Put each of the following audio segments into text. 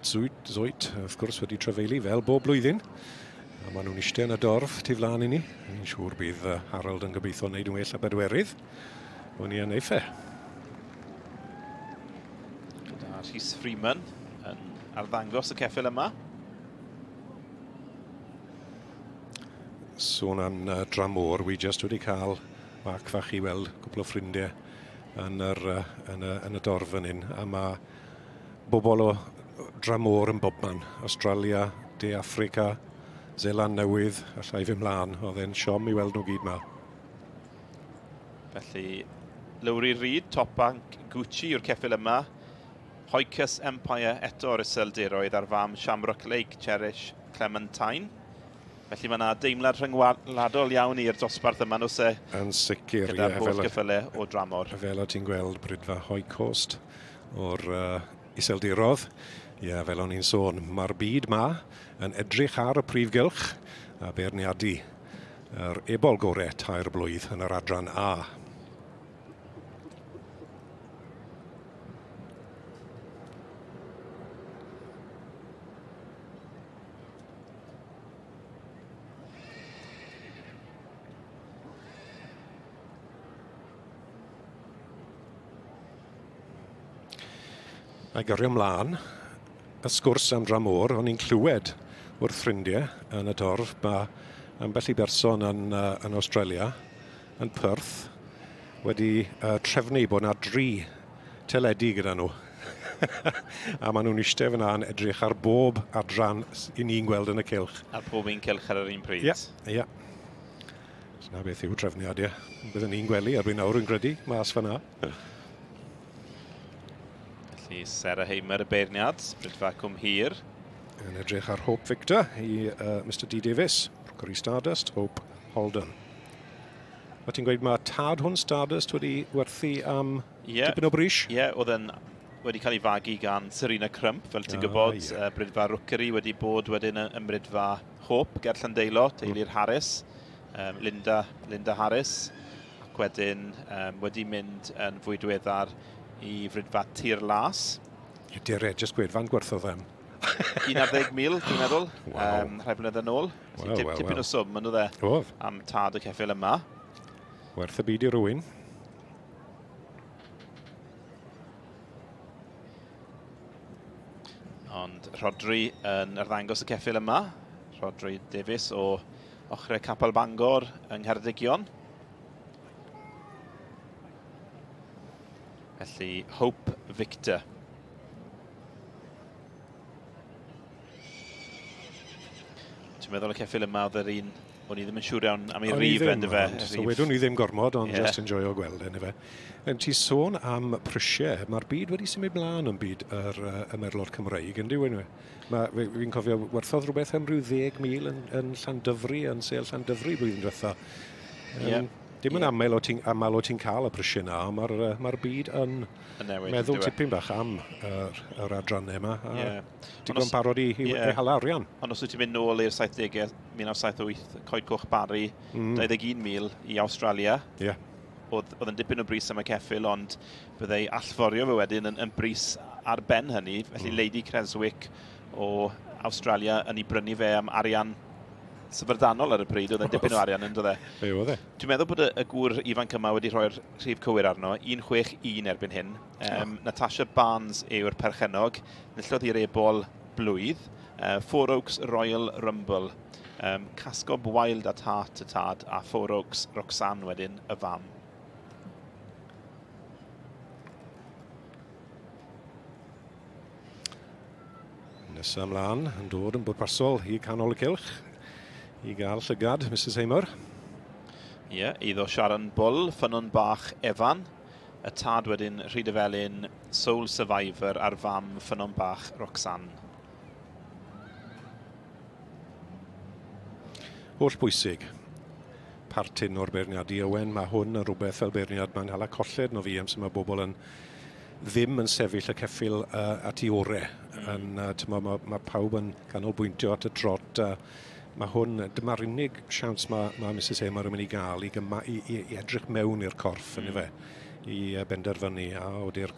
Zoet, Zoet, wrth gwrs, wedi trafeili fel bob blwyddyn. A maen nhw'n eistedd yn y dorf tu flaen i ni. Ni'n siŵr bydd Harold yn gobeithio wneud yn well a bedwerydd. O'n i yn ei ffe. Gyda Rhys Freeman yn arddangos y ceffyl yma. Sôn am uh, dramor, wi just wedi cael marc fach i weld cwpl o ffrindiau yn, yr, uh, yn, y, yn y dorf fan hyn. A mae bobl o dramor yn bobman. Australia, De Affrica, Zeland Newydd, allai fy mlaen. Oedd e'n siom i weld nhw gyd ma. Felly, Lowri Reid, Top Bank Gucci yw'r ceffyl yma. Hoicus Empire eto o'r Iseldiroedd a'r fam Shamrock Lake, Cherish Clementine. Felly mae yna deimlad rhyngwladol iawn i'r dosbarth yma, nos e? Yn sicr, ie. Gyda'r holl gyffyle o dramor. Fel o ti'n gweld Brydfa Hoycost o'r uh, Iseldirodd. Ie, fel o'n i'n sôn, mae'r byd ma yn edrych ar y prif gylch a beirniadu yr ebol gore tair blwydd yn yr adran A. A gario mlaen, y sgwrs am dramor, o'n i'n clywed wrth ffrindiau yn y dorf, mae ambell i berson yn, uh, yn Australia, yn Perth, wedi uh, trefnu bod yna dri teledu gyda nhw. a maen nhw'n eistedd fyna yn edrych ar bob adran i ni'n gweld yn y cylch. Ar pob un cylch ar yr un pryd? Ie, yeah, ie. Yeah. Na beth yw trefniad, ie. Byddwn ni'n gwely erbyn nawr, yn credu, mas fyna. Felly, Sarah Hamer y beirniad, Brydfa Cwm Hir. Yn edrych ar Hope Victor i uh, Mr D Davies, Rookery Stardust, Hope Holden. Mae ti'n gweud mae tad hwn Stardust wedi werthu am yeah. tipyn o bris? Ie, yeah, oedd yn wedi cael ei fagu gan Serena Crump, fel ti'n ah, gwybod. Yeah. Uh, Brydfa Rookery wedi bod wedyn ym Mrydfa Hope ger Llandeilo, teulu'r mm. Harris, um, Linda, Linda Harris, ac wedyn um, wedi mynd yn fwy diweddar i Frydfa Tir Las. Dere, jyst gweud, fan gwerthodd em? 11,000, dwi'n meddwl, wow. um, rhai blynedd yn ôl. Wow, wow, tipyn wow. o swm, yn dde, Oedd. am tad y ceffyl yma. Werth y byd i rywun. Ond Rhodri yn arddangos y ceffyl yma. Rhodri Davies o ochrau Capel Bangor yng Ngheredigion. Felly, Hope Victor. Ti'n meddwl y ceffyl yma oedd yr un O'n i ddim yn siŵr iawn am ei rif e, yndyfe? So wedwn i ddim gormod, ond yeah. just enjoyo gweld e, yndyfe. En ti sôn am prisiau, mae'r byd wedi symud mlaen yn byd yr uh, y merlod Cymreig, ynddi wyn? Mae, fi'n cofio werthodd rhywbeth am rhyw 10,000 yn, yn Llandyfri, yn sel Llandyfri blwyddyn diwetha. Um, yeah. Dim yn yeah. aml o ti'n aml o ti'n cael y prisiau na, ond mae'r uh, mae byd yn, yn newid, meddwl tipyn bach am yr, yr adrannau yma. A yeah. Digon barod i, i, yeah. i hala arian. Ond os wyt ti'n mynd nôl i'r 70au, 1978, Coed Coch Barry, mm. 21,000 i Awstralia. Yeah. Oedd, oedd yn dipyn o bris am y ceffyl, ond byddai allforio fe wedyn yn, yn bris ar ben hynny. Felly mm. Lady Creswick o Awstralia yn ei brynu fe am arian syfrdanol ar y pryd, oedd e'n dipyn o arian yn dod e. Be oedd e? Dwi'n meddwl bod y, y gŵr ifanc yma wedi rhoi'r rhif cywir arno, 161 erbyn hyn. Um, oh. Natasha Barnes yw'r perchennog, nillodd i'r ebol blwydd. Uh, Four Oaks Royal Rumble. Um, Casgob Wild at Heart y tad a Four Oaks Roxanne wedyn y fam. Nesa ymlaen, yn dod yn bwrpasol i canol y cylch i gael llygad Mrs Hamer. Ie, yeah, iddo Sharon Bull, ffynnon bach Evan. Y tad wedyn Rhydyfelin, Soul Survivor a'r fam ffynnon bach Roxanne. Holl bwysig. Partyn o'r beirniadu Owen, mae hwn yn rhywbeth fel beirniad, mae'n hala colled no fi amser mae bobl yn ddim yn sefyll y ceffyl uh, at ei ore. Mm. Yn, uh, mae, mae, mae pawb yn canolbwyntio at y trot. Uh, mae hwn, dyma'r unig siawns mae, mae Mrs Hamer yn mynd i gael i, gyma, i, i, i edrych mewn i'r corff, mm. yn efe, i uh, benderfynu a oeddi'r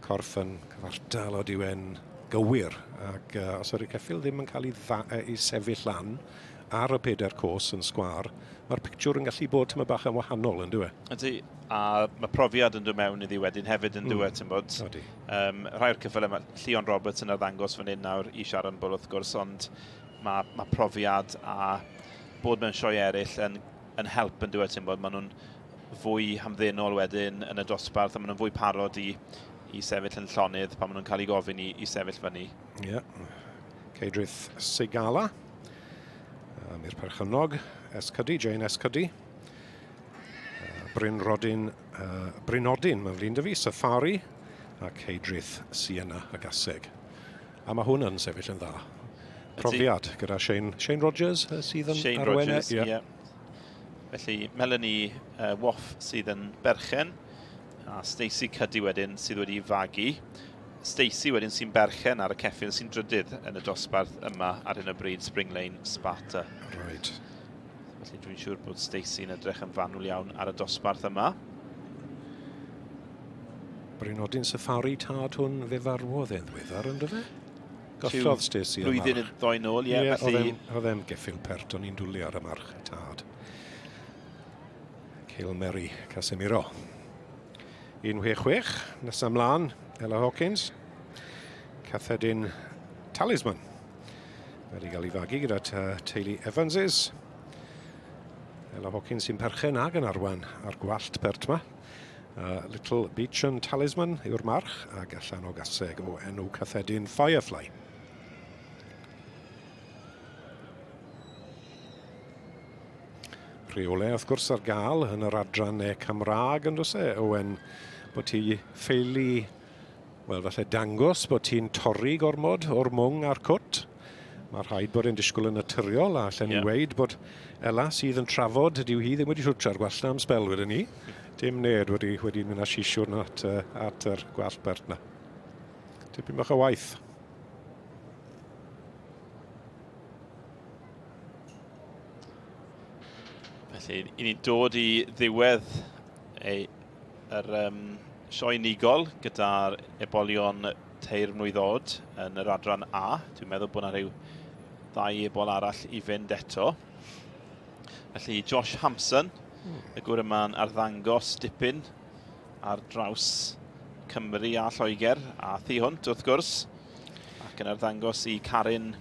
corff yn cyfartal o diwen. gywir. Ac os ydy'r ceffyl ddim yn cael ei, dda, ei sefyll lan ar y pedair cos yn sgwâr, mae'r pictiwr yn gallu bod tyma bach yn wahanol, yn dyw e? Ydy, a mae profiad yn dod mewn iddi wedyn hefyd yn dyw e, mm. ti'n bod. Ydy. Rhai o'r ceffylau, mae Llion Roberts yn arddangos fan hyn nawr i Sharon Bull wrth gwrs, ond mae, mae profiad a bod mewn sioe eraill yn, yn help yn dyw e, ti'n bod. Maen nhw'n fwy hamddenol wedyn yn y dosbarth a maen nhw'n fwy parod i, i sefyll yn llonydd pan maen nhw'n cael eu gofyn i, i sefyll fyny. Ie. Yeah. Ceidrith Sigala. Um, i'r perchennog, S. Cuddy, Jane S. Cuddy. Bryn Rodin, Bryn Odin, mae'n flin dy fi, Safari, a Ceidrith Sienna y Gaseg. A mae hwn yn sefyll yn dda. Profiad gyda Shane, Shane Rogers sydd yn Shane arwain. Rogers, ie. Yeah. Felly Melanie Woff sydd yn berchen, a Stacey Cuddy wedyn sydd wedi fagu. Stacey wedyn sy'n berchen ar y ceffyl sy'n drydydd yn y dosbarth yma ar hyn o bryd, Spring Lane Sparta. Right. Felly dwi'n siŵr bod Stacey'n edrych yn fanwl iawn ar y dosbarth yma. Brynodyn Safari tad hwn fe farwodd e'n ddiweddar, ynddo fe? Gollodd Stacey y march. Blwyddyn yn ddoi nôl, ie. Yeah, felly... Oedd e'n geffyl pert, o'n i'n dwlu ar y march tad. Cilmeri Casemiro. 166, nesaf mlaen, Ella Hawkins. Cathedin Talisman. Wedi cael ei fagu gyda teulu Evanses. Ella Hawkins sy'n perchen ag yn arwain ar gwallt pert yma. Little Beechen Talisman yw'r march ac allan o gaseg o enw Cathedin Firefly. Rheolau wrth gwrs ar gael yn yr adran neu Cymraeg yn does e, Owen, bod ti ffeili, wel falle dangos bod ti'n torri gormod o'r mwng a'r cwt. Mae rhaid bod e'n disgwyl yn naturiol a allen ni yeah. weud bod Ela sydd yn trafod, dyw hi ddim wedi twtsio'r gwallt am sbel wedyn ni. Dim ned wedi, wedi mynd â sisiwrn at, at yr gwallt bert na. Tipyn bach o waith. Felly, i ni'n dod i ddiwedd ei, yr um, sioe unigol gyda'r ebolion teir mlwydd oed yn yr adran A. Dwi'n meddwl bod yna rhyw ddau ebol arall i fynd eto. Felly Josh Hampson, y gŵr yma'n arddangos dipyn ar draws Cymru a Lloegr a thu hwnt wrth gwrs, ac yn arddangos i Karin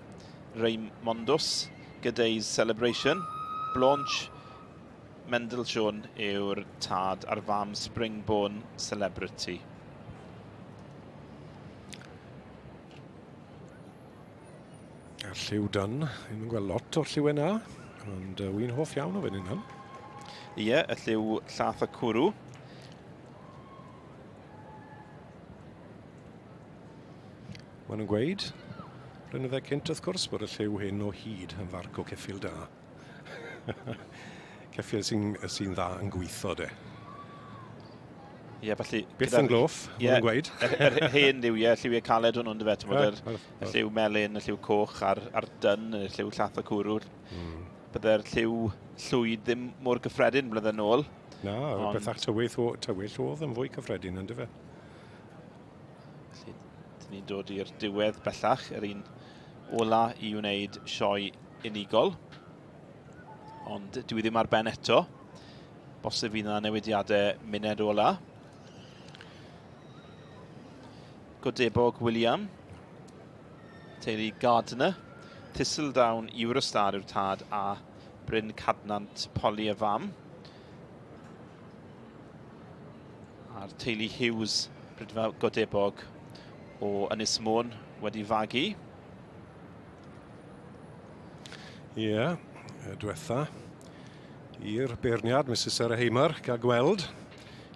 Raimondus Gyday's Celebration. Blanche Mendelssohn yw'r tad a'r fam Springborn Celebrity. A lliw dyn, ddim yn gweld lot o'r lliw yna, ond uh, wy'n hoff iawn o fan hyn. Ie, yeah, y lliw llath y cwrw. Maen nhw'n gweud, blynydde cynt wrth gwrs, bod y lliw hyn o hyd yn farc o ceffyl da. Ceffyl sy'n sy dda yn gweithio, de. Ie, yeah, felly... Byth yn gloff, yeah, maen nhw'n gweud. Yr, yr hen liwiau, lliwiau caled hwnnw'n dyfe, ti'n bod, yr, y lliw melyn, y lliw coch a'r, ar dyn, y lliw llath y cwrw. Mm. Byddai'r lliw llwyd ddim mor gyffredin blynedd yn ôl. Na, Ond... bethach tywyll, tywyll oedd yn fwy cyffredin, yn dyfe. Felly, dyn ni'n dod i'r diwedd bellach, yr un ola i wneud sioe unigol. Ond dwi ddim ar ben eto. Bosib fydd yna newidiadau muned ola. Godebog William, teulu Gardner, Thistledown Eurostar yw'r tad a Bryn Cadnant Polly y fam. A'r teulu Hughes, Brydfa Godebog o Ynys Môn wedi fagu. Ie, yeah, diwetha i'r beirniad, Mrs Sarah Hamer, gael gweld,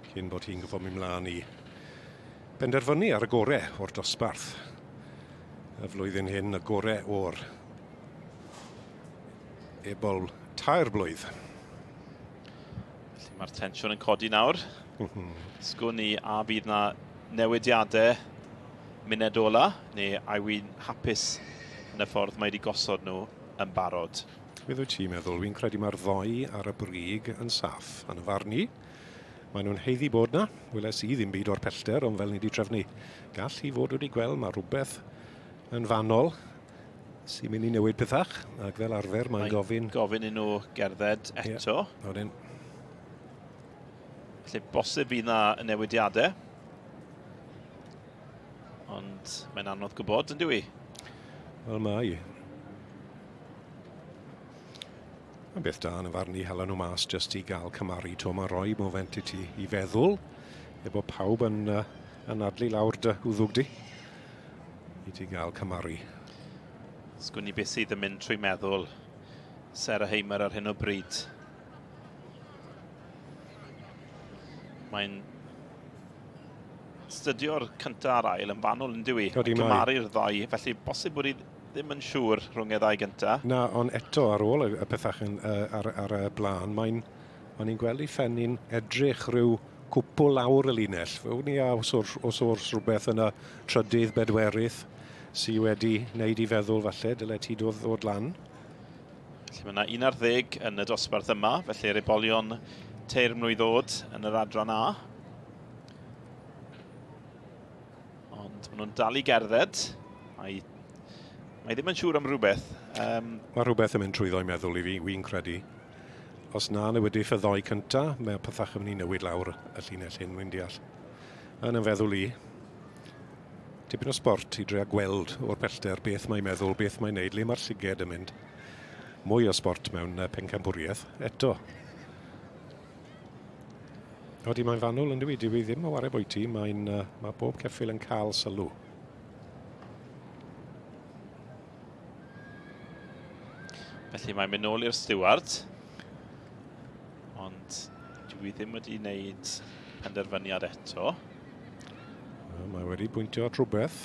cyn bod hi'n gyfod mynd mlaen i benderfynu ar y gore o'r dosbarth. Y flwyddyn hyn, y gore o'r ebol tair blwydd. Felly mae'r tensiwn yn codi nawr. Sgwn i a bydd na newidiadau muned ola, neu a yw hi'n hapus yn y ffordd mae wedi gosod nhw yn barod. Beth wyt ti'n meddwl? Fi'n credu mae'r ddoi ar y brig yn saff yn y farn i. Maen nhw'n haeddu bod na. Weles i ddim byd o'r pellter, ond fel ni wedi trefnu, gall hi fod wedi gweld mae rhywbeth yn fanol sy'n mynd i newid pethach, ac fel arfer mae'n gofyn... Gofyn i nhw gerdded eto. Ie, odyn. Felly bosib fydd na newidiadau. Ond mae'n anodd gwybod, yn dyw i? Wel mae. Mae'n beth da yn y farn i hala nhw mas jyst i gael cymaru to. Mae'n rhoi moment i ti i feddwl, efo pawb yn uh, anadlu lawr dy wddwg di, i ti gael cymaru. Sgwn i beth sydd yn mynd trwy meddwl Sarah Hamer ar hyn o bryd. Mae'n stydio'r cyntaf a'r ail yn fanwl yn dyw i. Odi, mae. Cymaru'r ddau, felly bosib bod hi ddim yn siŵr rhwng y ddau gyntaf. Na, ond eto ar ôl y, y pethach yn, uh, ar, ar y blaen, mae'n, o'n i'n gweld ei phen i'n edrych rhyw cwpl lawr y linell. Fe wn i a os oes, os oes rhywbeth yn y trydydd, bedwerydd sydd wedi wneud i feddwl falle, dyle ti dod, ddod lan. Felly mae yna 11 yn y dosbarth yma, felly'r ebolion teir mlwydd oed yn yr adran A. Ond maen nhw'n dal i gerdded. Mae, mae ddim yn siŵr am rhywbeth. Um, mae rhywbeth yn mynd trwyddo'i meddwl i fi, wy'n credu. Os na newidiff y ddoi cynta, mae pethach yn mynd i newid lawr y llinell hyn, wy'n deall. Yn yn feddwl i, tipyn o sbort i drio gweld o'r pellter beth mae'n meddwl, beth mae'n neud, le mae'r llyged yn mynd. Mwy o sbort mewn pencampwriaeth eto. Odi, mae'n fanwl yn dwi, dwi ddim o ware bwyty, mae'n, uh, mae bob ceffyl yn cael sylw. Felly mae'n mynd nôl i'r steward. Ond dwi ddim wedi wneud penderfyniad eto. Mae wedi pwyntio at rhywbeth.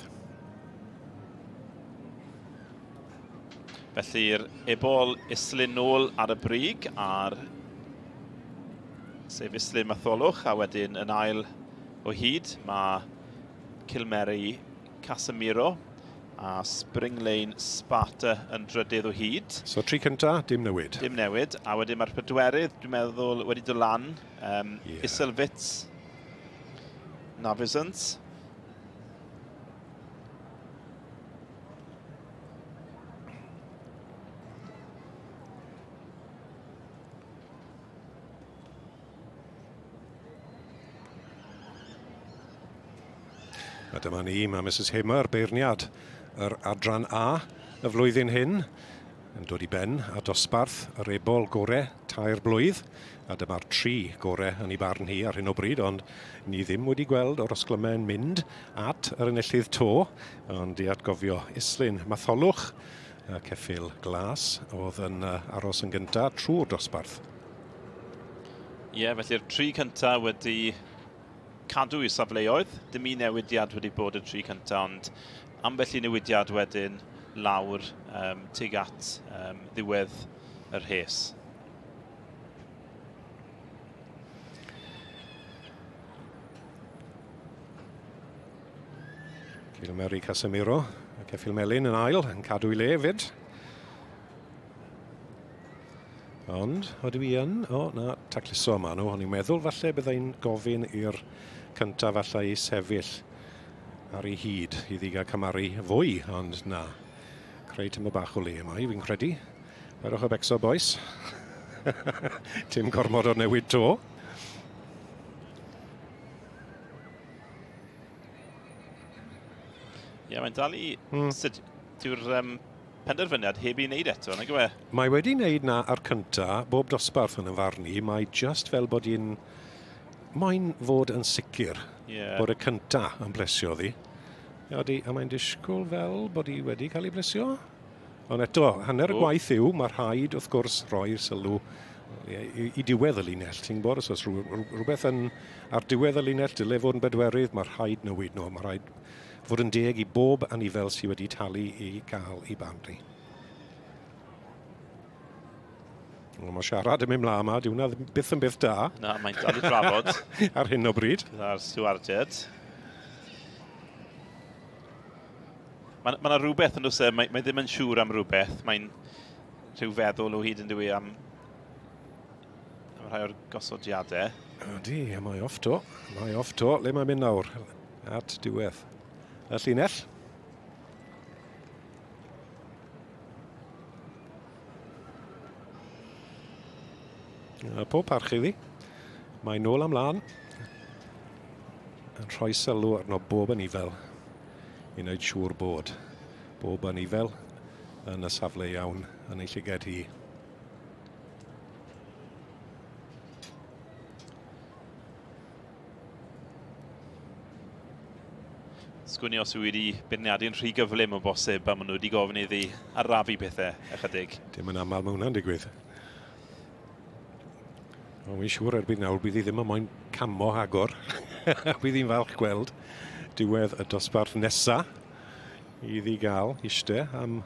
Felly'r ebol Islyn nôl ar y brig a'r sef Islyn Matholwch a wedyn yn ail o hyd mae Cilmeri Casemiro a Spring Lane Sparta yn drydydd o hyd. So tri cynta, dim newid. Dim newid, a wedyn mae'r pedwerydd, dwi'n meddwl, wedi dod lan. Um, yeah. Iselfitz Navizant. A dyma ni, mae Mrs Hamer, beirniad yr adran A y flwyddyn hyn, yn dod i ben a dosbarth yr ebol gore tair blwydd, a dyma'r tri gore yn ei barn hi ar hyn o bryd, ond ni ddim wedi gweld o'r osglymau yn mynd at yr enillydd to, ond i atgofio Islyn Matholwch, y ceffyl glas oedd yn aros yn gyntaf trwy'r dosbarth. Ie, yeah, felly'r tri cyntaf wedi cadw i'w safleoedd. Dim un newidiad wedi bod y tri cyntaf, ond ambell i newidiad wedyn lawr um, tuag at um, ddiwedd y rhes. Cilmeri Casemiro, y ceffyl melyn yn ail, yn cadw i le fyd. Ond, odw i yn, o na, tacluso yma nhw. O'n i'n meddwl falle byddai'n gofyn i'r cyntaf falle i sefyll ar ei hyd i ddiga cymaru fwy, ond na. Creu tyma bach o le yma i, fi'n credu. Perwch y becso, boys. Tim gormod o newid to. Ie, yeah, mae'n dal i... Mm. Sut, dyw'r um, penderfyniad heb ei wneud eto, nag yw e? Mae wedi wneud na ar cynta, bob dosbarth yn y farn i, mae just fel bod hi'n moyn fod yn sicr yeah. bod y cynta yn plesio ddi. Ydy, a mae'n disgwyl fel bod hi wedi cael ei blesio. Ond eto, hanner y gwaith yw, mae rhaid wrth gwrs roi'r sylw i, i, i diwedd y linell. Ti'n gwybod, os oes rhywbeth yn, ar diwedd y linell, dyle fod yn bedwerydd, mae rhaid newid nhw, mae rhaid fod yn deg i bob anifel sydd wedi talu i gael ei barn hi. Wel, mae siarad yn mynd mlaen yma, dyw hwnna byth yn beth da. Na, mae'n dal i drafod. Ar hyn o bryd. Gyda'r stiwardiaid. Mae yna rhywbeth yn e, mae, mae ddim yn siŵr am rhywbeth. Mae'n rhyw feddwl o hyd yn dywi am, am rhai o'r gosodiadau. Ydy, a mae off to. Mae off to. Le mae'n mynd nawr? At diwedd. Y llinell. Pob parch iddi. Mae nôl am lan. Yn rhoi sylw arno bob anifel i wneud siŵr bod bob anifel yn y safle iawn yn ei llygad hi. Sgwn i os yw wedi beirniadu'n rhy gyflym o bosib a maen nhw wedi gofyn iddi arafu pethau ychydig. Dim yn aml mae hwnna'n digwydd. Ond wy'n siŵr erbyn nawr bydd hi ddim yn moyn camo agor. Bydd hi'n falch gweld diwedd y dosbarth nesa iddi gael eiste am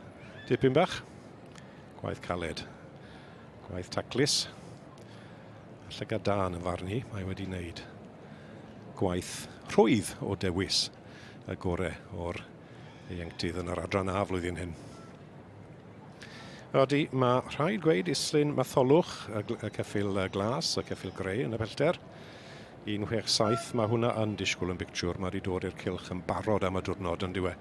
dipyn bach. Gwaith caled. Gwaith taclus. A llygad da yn y farn i, mae wedi wneud gwaith rhwydd o dewis y gore o'r ieuenctid yn yr adran A flwyddyn hyn. Odi, mae rhaid gweud Islyn Matholwch, y, y ceffyl glas, y ceffyl greu yn y pellter. 167, mae hwnna yn disgwyl yn bictiwr, mae wedi dod i'r cylch yn barod am y diwrnod yn diwe.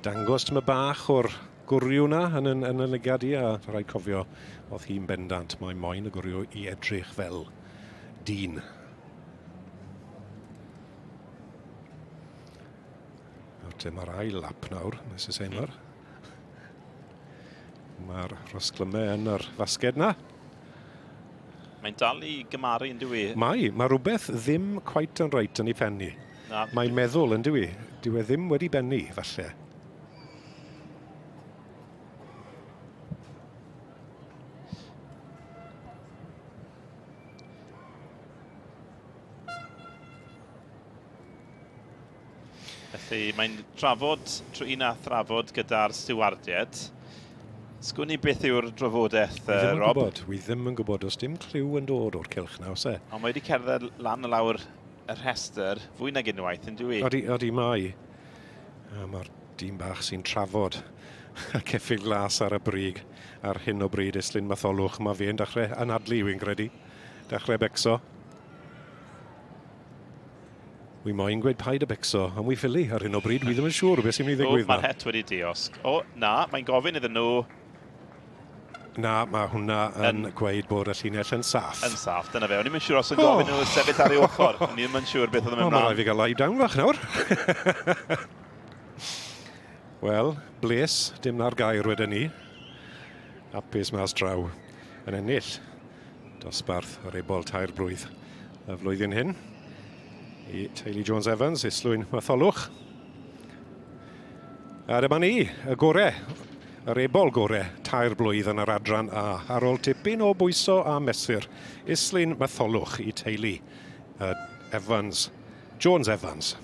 Dangos tyma bach o'r gwryw na yn, yn, yn y lygad i, a rhaid cofio oedd hi'n bendant, mae moyn y gwryw i edrych fel dyn. Nawr te, mae'r ail lap nawr, Mrs Seymour. Mae'r rhosglymau yn yr fasged na. Mae'n dal i gymaru yn dyw i? Mae, mae rhywbeth ddim quite yn reit yn ei phen i. Na. Mae'n meddwl yn dyw i. Dyw e ddim wedi bennu, falle. Felly mae'n trafod trwy un a thrafod gyda'r stiwardiaid. Sgwn i beth yw'r drafodaeth, uh, Ddim yn Rob. gwybod, wi ddim yn gwybod, does dim cliw yn dod o'r cylch na, oes e? Ond mae wedi cerdded lan a lawr y rhestr fwy nag unwaith, yn dyw i? Odi, odi mae. A mae'r dyn bach sy'n trafod y ceffyl glas ar y brig ar hyn o bryd, Islyn Matholwch, mae fe'n dechrau anadlu, wy'n credu. Dechrau becso. Wi moyn gweud paid a becso, ond wi ffili ar hyn o bryd, wi ddim yn siŵr beth sy'n mynd i ddigwydd. O, mae'r het wedi diosg. O, na, mae'n gofyn iddyn nhw... Na, mae hwnna yn, yn gweud bod y llinell yn saff. Yn saff, dyna fe. O'n i'm yn siŵr os yn gofyn nhw sefyll ar ei ochr. O'n i ddim yn siŵr beth oedd yn mynd mlaen. Mae rhaid fi gael lie down fach nawr. Wel, bles, dim na'r gair wedyn ni. Hapus mas draw yn ennill. Dosbarth yr ebol tair blwydd y flwyddyn hyn i teulu Jones Evans, Islwyn Matholwch. A dyma ni, y gore, yr ebol gore, tair blwydd yn yr adran A, ar ôl tipyn o bwyso a mesur, Islwyn Matholwch i teulu Evans, Jones Evans.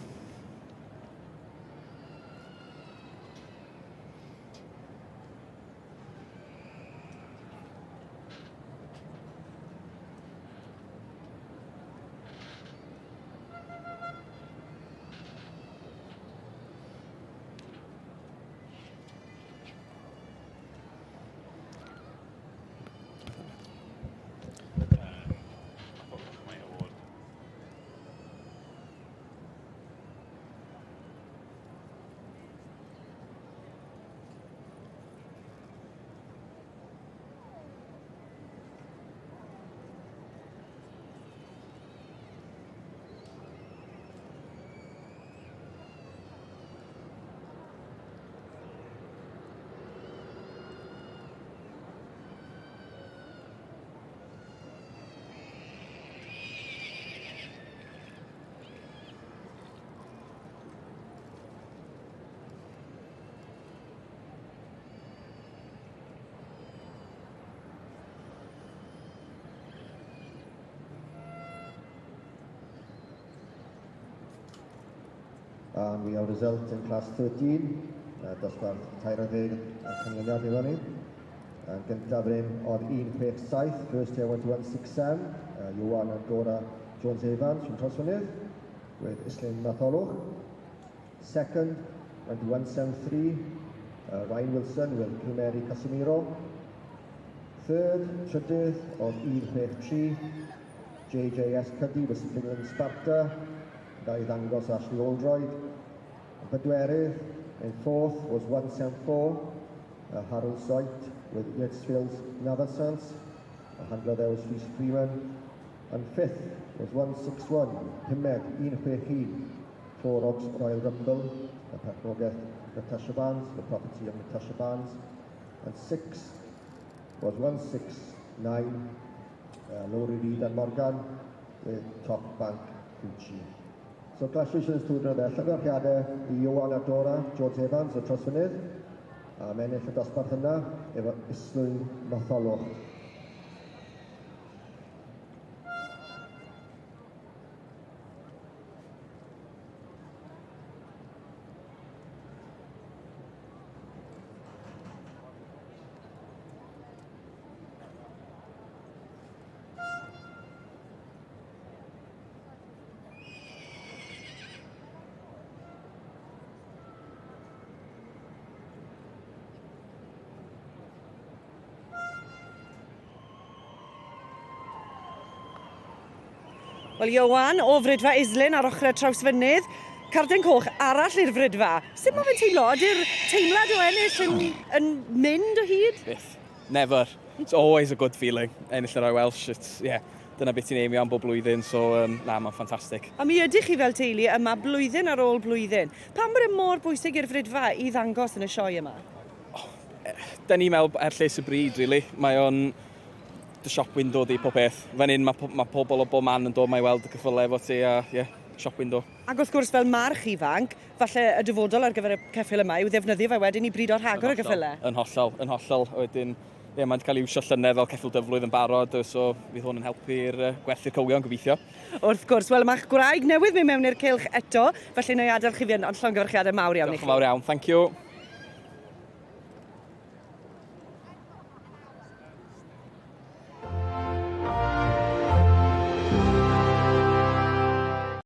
And we have result in class 13, dosbarth 13 y canlyniad iddo ni. Yn gyntaf fan hyn oedd 167, first here went to 167, Iwan and Gora Jones Evans from Trawsfynydd, with Islyn Matholwch. Second went to 173, Ryan Wilson with Kilmeri Casimiro. Third, trydydd oedd 163, JJS Cuddy with Finland Sparta, gael ei ddangos Ashley Oldroyd. Yn bedwerydd, in fourth was 174, Harold Zoit with Yatesfield's Navasans. The handler there was Rhys Freeman. And fifth was 161, pumed, 161, Four Oaks Royal Rumble, y perchnogaeth Natasha Barnes, the property of Natasha Barnes. And sixth was 169, Lowri Reid and Morgan with Top Bank Gucci. So congratulations to there. Llongyfarchiadau i Iwan a Dora, George Evans o Trawsfynydd, am ennill y dosbarth yna efo Islwyn Matholwch. Wel, Ioan, o Fridfa Islyn ar ochrau Trawsfynydd, carden coch arall i'r Fridfa. Sut mae fe'n teimlo? Ydy'r teimlad o ennill yn, yn mynd o hyd? Byth. Never. It's always a good feeling, ennill yr Royal Welsh. It's, yeah, dyna beth ti'n aimio am bob blwyddyn, so na, mae'n ffantastig. A mi ydych chi fel teulu yma blwyddyn ar ôl blwyddyn. Pam bod e mor bwysig i'r Fridfa i ddangos yn y sioe yma? Oh, da ni'n meddwl er lles y bryd, really. Mae o'n dy shop window di pob peth. Fan hyn mae, mae pobl o bob man yn dod mae i weld y cyffylau efo ti a, yeah, shop window. Ac wrth gwrs fel march ifanc, falle y dyfodol ar gyfer y ceffyl yma yw ddefnyddio fe wedyn i brido rhagor o geffylau. Yn hollol, yn hollol. Wedyn, ie, mae'n cael ei iwsio llynedd fel ceffyl dyflwydd yn barod, so fydd hwn yn helpu'r gwerthu'r cywion, gobeithio. Wrth gwrs, wel mae'ch gwraig newydd mynd mewn i'r cylch eto, felly na i adael chi fynd, ond llongyfarchiadau mawr iawn i chi. Diolch yn fawr iawn, thank you.